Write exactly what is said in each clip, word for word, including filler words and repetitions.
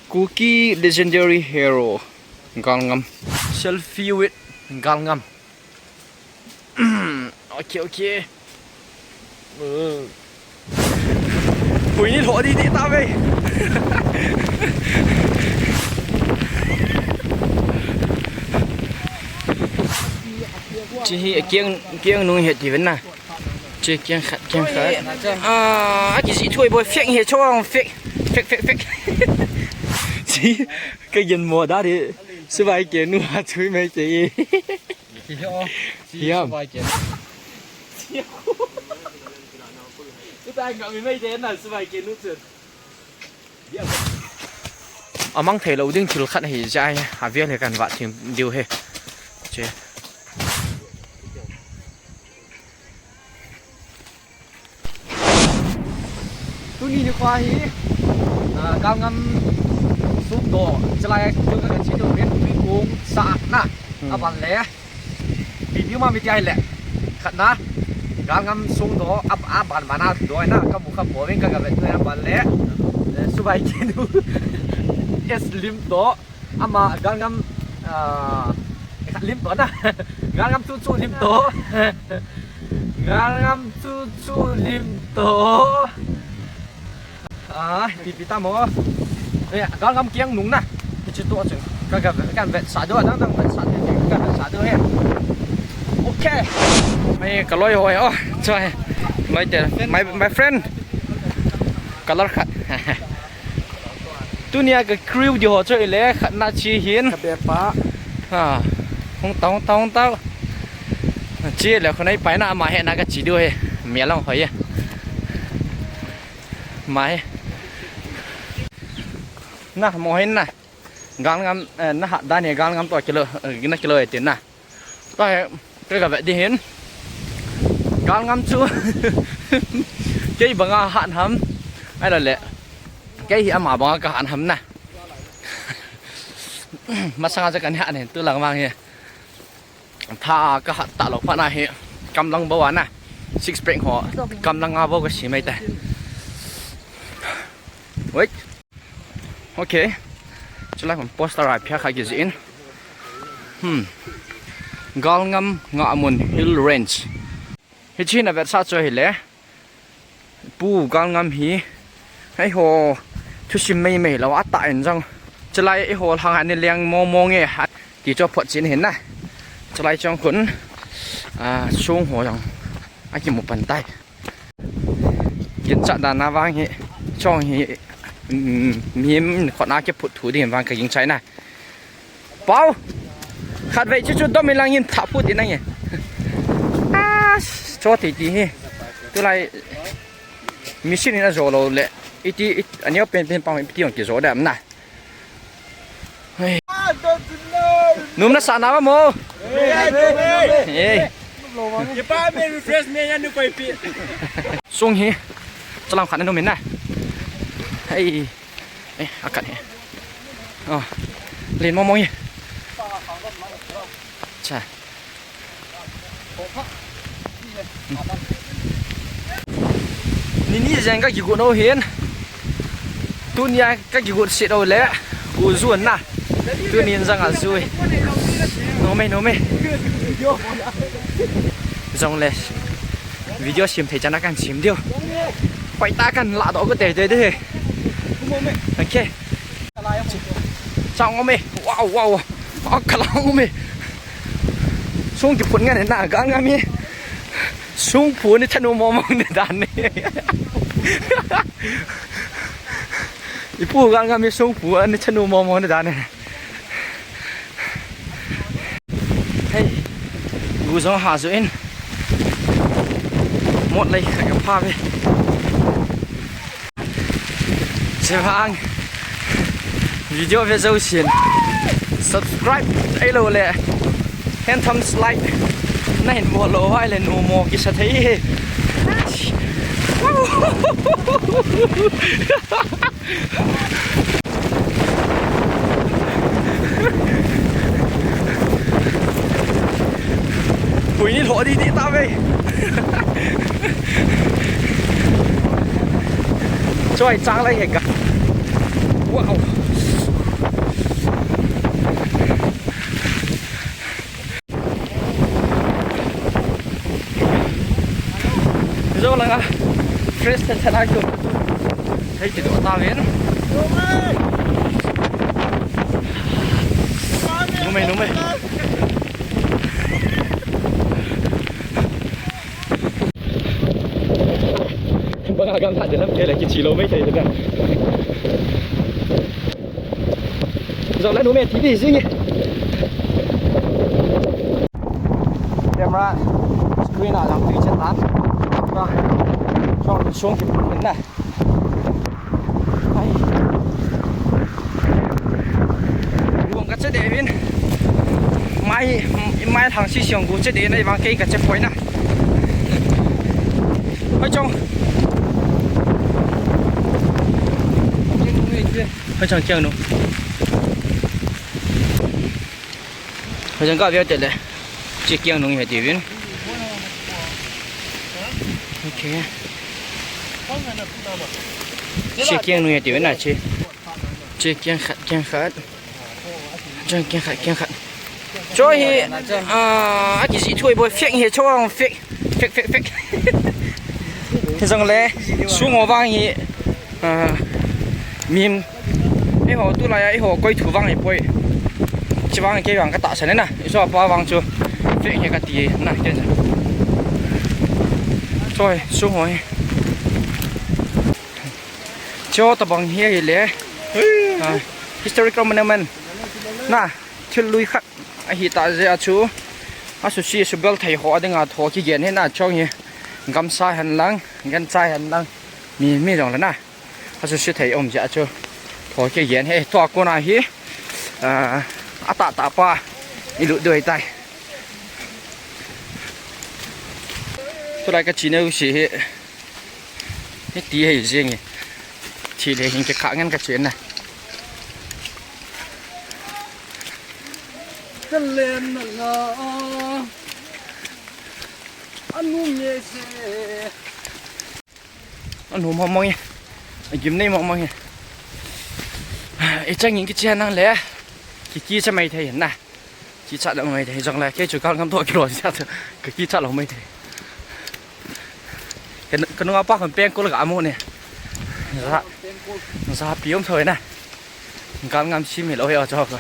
Kuki legendary hero, Galngam. Selfie with Galngam. Okay, okay. Hui ni lhoh di di ta ve. Chi hi kiang, kiang nung hi ti ven na. Chi kiang khat, kiang khat. Ah, aki ji thui boi fek hi chong fek. Fek, fek, fek. Chi ka gen mo da di. Sivai kenu ha chui mai ke. Hiam. Amang thei lou ding thil khat hi jai, a vial hi kan vat thim diu hi. Che. Tuni nikho hi, ah, Galngam sung doh, chulai chu ka che diu hin, tuikung sa na, hmm, aban le, video ma mi ti ai le, khat na, Galngam sung doh, ab-, aban ban a doh na, ka mu kha po vin ka ga vet na aban le, eh, Suvai kenu, S Lim doh, Ama Galngam, ah, lim to na. Galngam chu chu lim to. Galngam chu chu lim to. Ah, pi pi ta mo. Eh, Galngam kiang nung na. Kichi to chu. Ka ga, ka vet sa do, dang dang vet sa do, ka vet sa do he. Okay. Mai ka loi hoi, oh, choi. Loi te. My, my friend. Color khat. Tunia ka crew di ho chu ile khat na chi hin. Ka be pa. Ha. Hung tau, hung tau, hung tau. Chi le khonai pai na ma he na ka chi du he. Mi long hoi ye. Mai. Na mo hin na. Galngam, eh, na hat dan he Galngam to kilo, eh, na kilo e tin na. Tua hi, kei ka vet ding hin. Galngam chu. Kei banga hat ham. Ahilou le. Kei hi ama banga ka hat ham na. Masanga chu kan hat hin, tu lang vang hi. Tha ka hat ta lou phat na hi. Kamlang bou a na. Six pack ho. Kamlang a bou ka si mai ta. Wait. Okay. Chulai hon poster a phia kha kijih in. Hmm. Galngam Ngahmun Hill Range. Hichi na vet sa chu hile. Pu Galngam hi. Hei ho. Thusim mai mai lou a ta in jong. Chulai eiho hang ani leng mo mo nge ha. Ti chu phot chin hin na. Chulai chong khun. Ah, sung ho jong. A kimu pan tai. Ginchat dan a vang hi, chong hi, mm, mihem khut a kiphut thu ding vang ka ging chai na. Pau, khatvei chu chu dom in lang in tha phut in nang e. Ah, cho ti ti hi. Tulai, machine in a jo lou le. Iti, it, aneo pen pen pang iti ong kijo dam na. Hei. Num na sa na ba mo? Hei. Hei. Kipa me refresh me ya nu koi pi. Sung hi. Chalang khan num in na. Hei. Eh, akan he. Oh. Lin mo mo hi. Cha. Nini jeng ka kigot u hin. Tunia ka kigot sit u le. Gu jun na. Tunin jang a jui. Nom e, nom e. Jong le. Video sim thei chan a kan sim diu. Koi ta kan la doh ko te te de. Okay. Chang ome. Wow, wow. A kala ome. Sung kiphut ngan na Galngam hi. Sung phu ni chanu mo mo ni dan ni. Ipu Galngam hi sung phu ni chanu mo mo ni dan ni. Hei, gu jong ha jo in. Mot lei kha ka pha ve. Chevang video ve jo sin. Subscribe ei lou le. Hen thumbs like. Na hin mo lou vai le nu mo kisa thei he. Hui ni lhoh di di ta ve. Choi chang lai he ka. Wow. Zo langa fresh tha tha tu. Hei ti do ta ven. Numei, numei. Banga gamla de lam kele kichi lou mai thei da. Jong la numei T V jing e. Camera screen a jong tui chet tan. Jong song ki na. Ai. Luang ka che de vin. Mai, mai thang si siang gu che de na vang kei ka che poi na. Hoi chong. Hoi chong kiang nu. Hoi chong ka view te le. Che kiang nu hi ti vin. Okay. Che kiang nu hi ti vin na che. Che kiang khat, kiang khat. Chang kiang khat, kiang khat. Cho hi, ah, a kisi thui boi fek hi cho ang fek, fek, fek, fek. Hi jong le, sungo vang hi, ah, mim. Eiho tulai a, eiho koi thu vang hi poi. Chi vang kei vang ka tahsan na. I so pa vang chu fek hi ka ti na. Cho hi, sungo hi. Cho tabang hi ahile. Ah, historical monument. Na. Thil lui khat ahi ta jeh a chu, asusi subel thei ho a dinga tho kigen hi na chong hi, gamsa hen lang, gancha hen lang, mi, mi jong le na, asusi thei um jeh a chu, tho kigen hi, tua kona hi, ah, atah tah pa, i lut diu ahitai. Tulai ka chi neu si hi, hiti hi jing hi, thi le hin kikha ngen ka chi na. Ka len na la, anu nge se. Anu mong mong e. Agim nei mong mong e. I chang in kichi nang le. Ki kicha mai thei na. Kicha lou mai thei jong le. Kei chu kal ngam to kilo cha chu. Ka kicha lou mai thei. Ka, ka nunga pa khon pengkol ka amu ne. Za. Za pi um thoi na. Kal ngam sim hi lou hi a cho ko.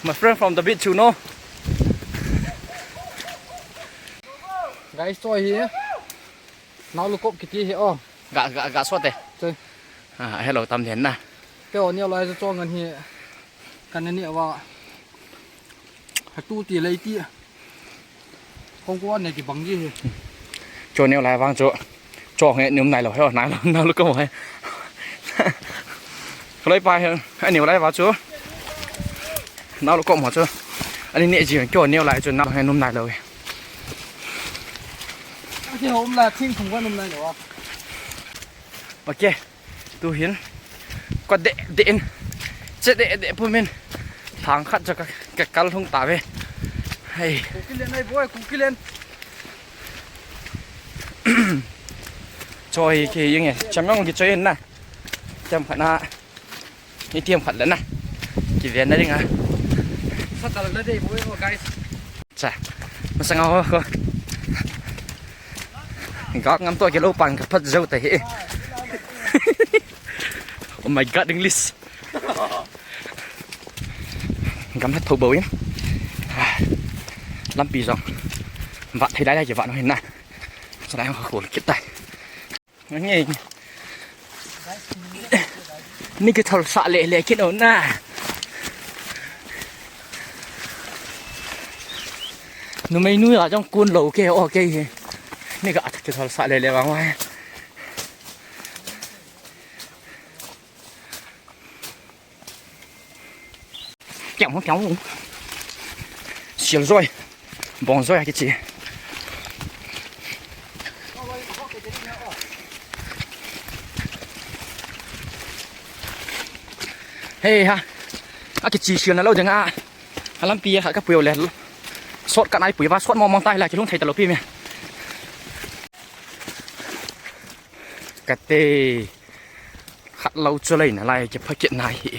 My friend from the beach, you know. Guys, cho hi. Nau lu kop kiti hi o. Ga, ga, ga so te. Choi. Ah, hello, tam den na. Te o ni lai cho ngan hi. Kan ni wa. Hatu ti lei ti. Hong ko ne ki bang ji hi. Cho neo lai vang cho. Cho nge num nai lo he, nai lo, nai lo ko he. Ko lai pa he, ani lai va cho. Nai lo ko mo cho. Ani ne ji cho neo lai cho na he num nai lo he. Ati hom la thing thung wa num nai lo. Okay. Tu hin. Ko de, de in. Che de, de pumin. Thang khat cho ka, ka kal hung ta ve. Hei. Kukilen ai boy, kukilen. Choi ki ying e. Chamyong ki choi na. Cham khat na. Ni tiam khat le na. Ki ven na ding a. Sa tal na dei boy, guys. Cha. Masang a ho ko. Gak ngam to ke lo pan ka phat zau ta hi. Oh my God, English. Gam na tho bo in. Lampi jong. Vat thei lai lai ke vat no hin na. Sa lai ho ko kit tai. Nge. Ni kithol sa le le kin o na. Numei nu ya jong kun lo ke o ke hi. Ni ka kithol sa le le vang wai. Kiang mo, kiang mo. Sial joi. Bong joi a kichi. Hei ha. A kichi sial na lo ding a. A lampi a kha ka pui o le. Sot ka nai pui va, sot mong mong tai la kilung thei ta lo pi me. Kate. Khat lou chu lei nalai kipha kit nai hi.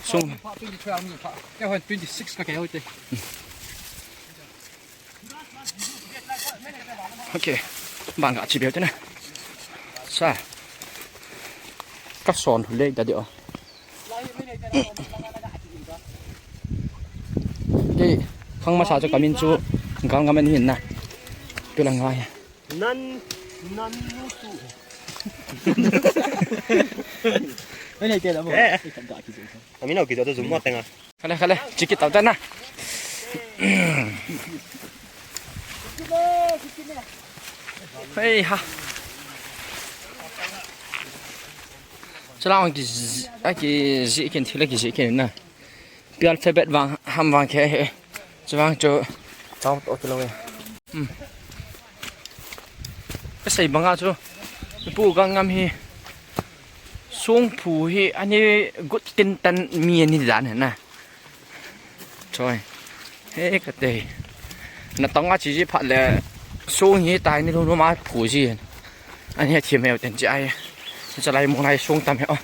Sung. Twenty-six ka kei hoite. Okay. Bang ka chi beu te na. Sa. Ka son le da di o. Kei, khang masa chu kamin chu Galngam ahin na. Tu lang ngai. Nan, nan nu tu. Ei, nei te la mo. Eh. Amin au ki tu zum mo tenga. Khale, khale, chiki tau ta na. Hei ha. Chulang ki zi-, a ki zi kin thila ki zi kin na. Pi alphabet vang, ham vang khe he. Chuvang chu chao to kilo e. Hmm. Ka sei banga chu. Ipu Galngam hi. Songphu hi ani gut tin tan mi ani dan he na. Choi. He kate. Natong a chi ji phat le song hi tai ni lu lu ma phu ji. Ani a thim heu ten chi ai. Cha lai mo lai song tam he o.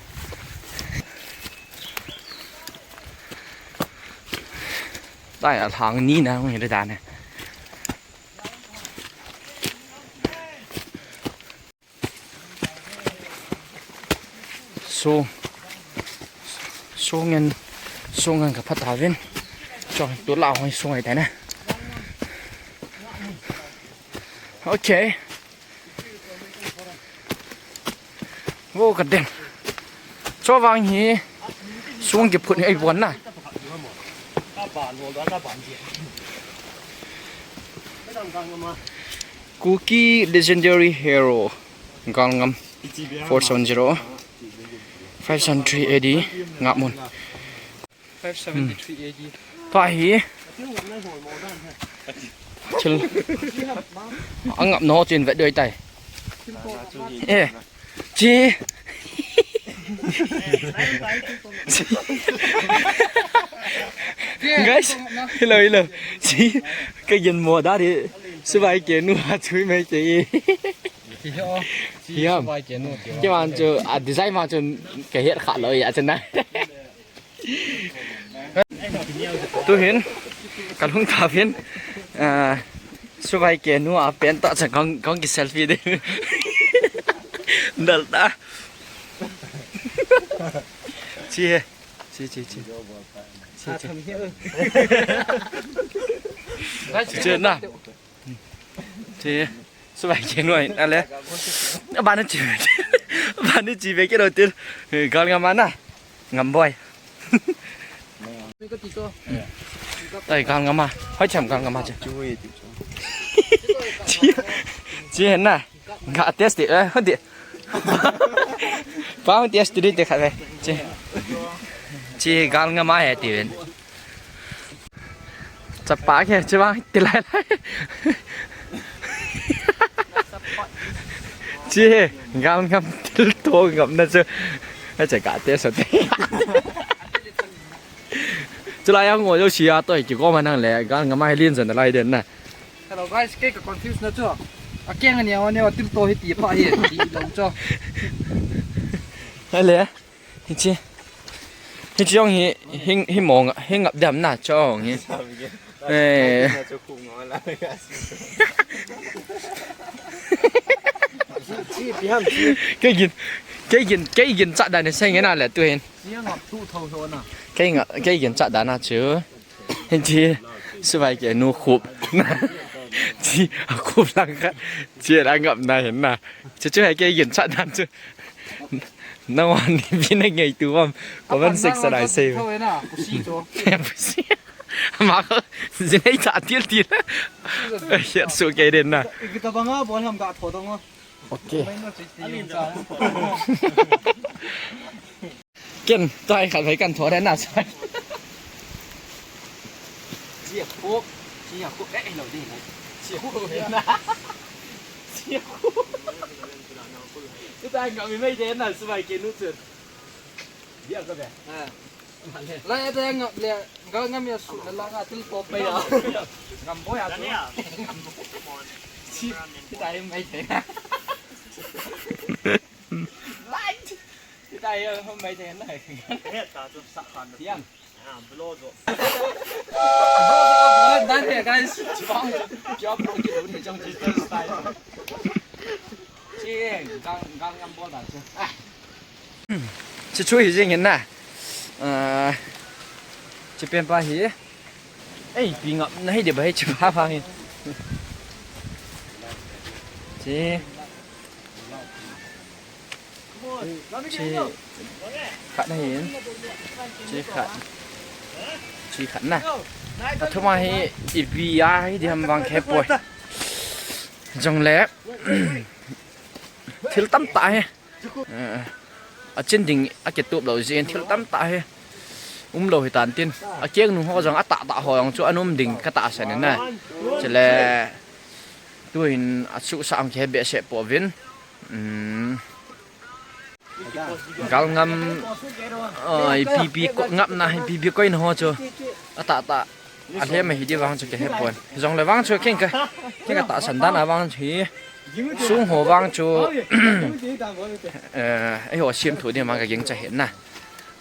Tai a hlang ni na hung hi le dan he. Song, song ngen, song ngen ka phat ta vin. Chong tu la hoi song ai ta na. Okay. Wo ka den. Cho vang hi song ki phut ni ai bon na. Kuki legendary hero. Galngam four seven zero, five seven three A D, Ngapmun. Five seventy-three A D. Tua hi. Thil. Angap no chin vet doi tai. Eh. Chi. Guys, hello, hello. Chi. Ka yin mo da di. Suvai kenu ha chui mai ke. Hiam. Hiam. Hiam. Kei vang chu, a design vang chu ka het kha lou ya chu na. Tu hin, ka lhung ta hin, ah, suvai kenu a pen ta chan kong, kong ki selfie de. Dal ta. Chi he. Chi, chi, chi. Chi, chi. Chi, chi na. Chi, suvai kenu a, ale. Abana chi. Abana chi ve ke lo til. Galngam a na. Ngam boy. Tai Galngam a. Hoi cham Galngam a chi. Chi, chi na. Ga test di, eh, hoi di. Pa test di te kha ve. Chi. Chi Galngam a he ti ven. Chapa ke, chi vang, ti lai lai. Chi he, Galngam thil to ngam na chu. A cha ka te so te. Chu lai ang ngo jo sia to ki ko ma nang le, Galngam a hi lin zan lai den na. Hello guys, kei ka confuse na chu. A keng ani a ne thil to hi ti pha hi, ti lo chu. Hele. Hichi. Hichi jong hi, hi, hi mong, hi ngap dam na chong hi. Eh. Kei gin, kei gin, kei gin cha dan ni seng na le tu hin. Kei nga, kei gin cha dan na chu. Chi, suvai kenu khup. Chi, a khup lang kha. Chi, a ngap na hin na. Chi, chu hai kei gin cha dan chu. Nang wan ni bi na ngei tu vam. Comment section ai sei. Pusi. Ma ko, jinei cha til til. Hiat su kei den na. Kita banga bol ham ga tho dong. Okay. Ken, tai khat vai kan tho den na sai. Chia khup, chia khup, eh, lo ding. Chia khup. Chia khup. Tu tai ngam mi mai den na, suvai kenu chun. Dia ka be. Ha. Lai ate ngap le, gal ngam ya su le la nga til pop pa ya. Ngam bo ya tu. Si, kita em mai te. Lai. Kita em mai te na. He ta tu sa khan. Tiang. Ah, blow zo. Blow zo, blow dan he, guys. Chibang. Kya blow ki lo ni jong ji style. Chi, gang, gang ngam bo da chu. Ah. Chu chu hi jing hin na. Ah, chi pen pa hi. Ei, pi ngap na hi de ba hi chi pa pa hi. Chi. Chi khat na hin. Chi khat. Chi khat na. Pathum a hi ipi a hi diham vang khe poi. Jongle. Thil tamtah hi. Eh, a chin ding a kitup lou jeh in thil tamtah hi um lou hi tan tin. A keng nu ho jong a tahtah ho jong chu an um ding ka tahsan in na. Chule tuhin a suhsah ang khe behseh pouvin. Um, Galngam, uh, ipi ipi ko, ngapna ipi ipi koina ho chu a tahtah. A lhem ahi di vang chu ka he pon. Jongle vang chu keng ka, keng ka tahsan dan a vang chu hi. Sung ho vang chu, eh, eiho siam thu di vang ka gingcha hi na.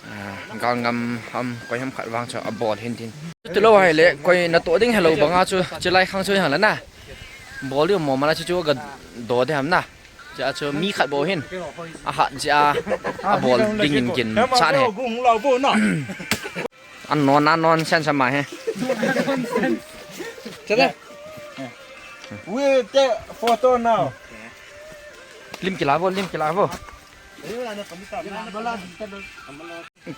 Ah, galngam ham, koi ham khat vang chu a bol hin tin. Tulou hai le, koi na to ding helou banga chu, chilai khang chu hang la na. Bol di mo mana chu chu ka do de ham na. Chu chu mi khat bou hin. A hat jeh a, a bol ding in kin chan he. An non, an non sen sa ma he. Chale. We take photo now. Lim kila vo, lim kila vo.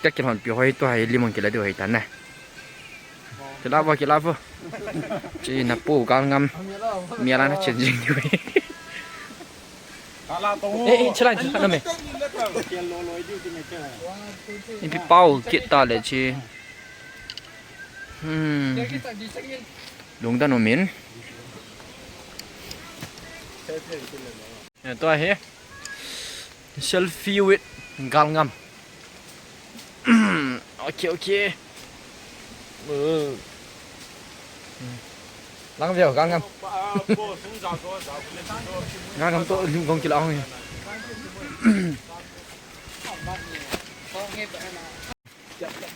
Ka kilhonpi hoi tu hai lim kila diu hai tan na. Kila vo, kila vo. Chi na pu galngam. Mi ala na chen jing diu. Eh, eh, chilai, chilai na me. Ipi pau kit ta le chi. Hmm. Lungdon um in. Eh, tua hi. Selfie with galngam. Okay, okay. Uh. Lang veo galngam. Galngam to lim kong kila hong hi.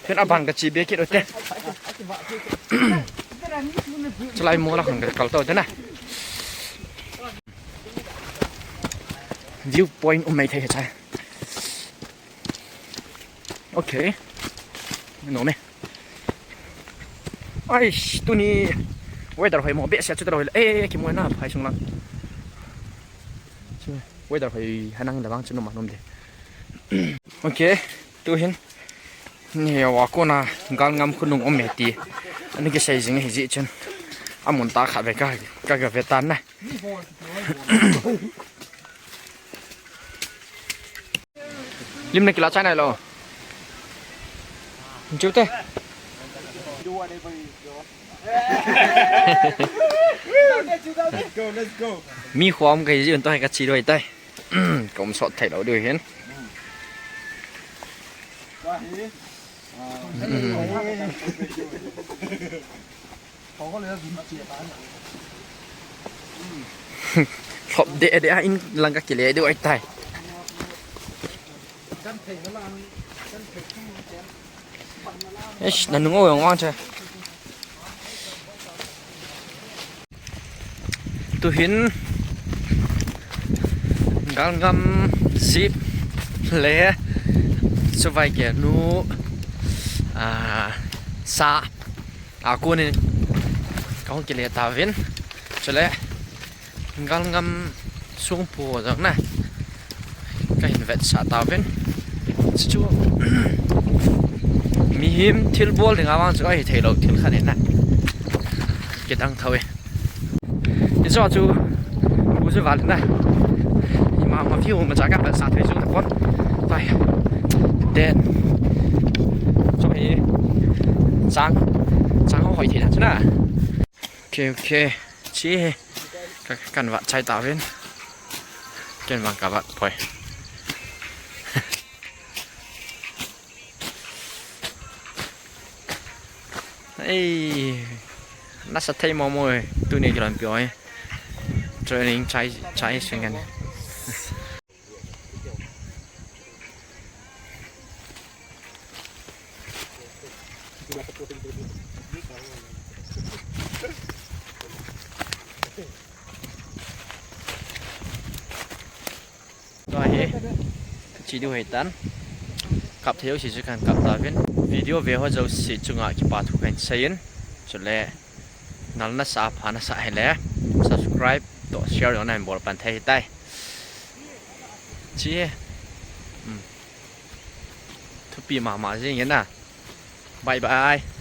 Ken aban ka chi be kit u te. Chulai mo la khang ka kal to te na. View point um mai thei cha. Okay. No me. Ai, tuni weather hoi mo behseh chu ta hoi. Eh, eh, eh, ki mo na phai sung lang. Chu weather hoi hanang da bang chu no ma nom de. Okay. Tuhin, ni wa kona galngam khonung um e ti. Ani kisei jing hi ji chun. Amun ta khat ve ka, ka, ka ve tan na. Lim na kila chai nai lo. Chu te. Mi khom kai ji un to hai ka chi roi tai. Kom sot thei lo du hin. Lhop de de a in lang ka kile du ai tai. Eish, na nung o yong wang che. Tuhin galngam sip le suvai ke nu, ah, sa a kunin ka hung kile tauvin. Chule galngam sungpu jong na. Ka hin vetsah tauvin. Chu chu mihem thil bol ding a vang chu ahi thei lo thil khat in na. Kidang tho e. Hichu chu u chu val na. Ima ma view ma cha ka vetsah thei chu ta pon. Tai. Den. Chu hi chang, chang hoi thei na chu na. Okay, okay. Chi hi. Ka, kan vat chai tauvin. Ken vang ka vat poi. Ei, nasa thei mo mo e, tuni kilon pi oi. Training chai, chai swing kan. Tua hi, chi diu hei tan. Kap thei jouse chu kan kap tauvin. Video ve ho jouse chunga kipa thu kan seiyin. Chule, nal nasa, pha nasa hile. Subscribe, to share, jong nahin bol pan thei tai. Chi hi. Hmm. Thupi mama jing e na. Bye bye.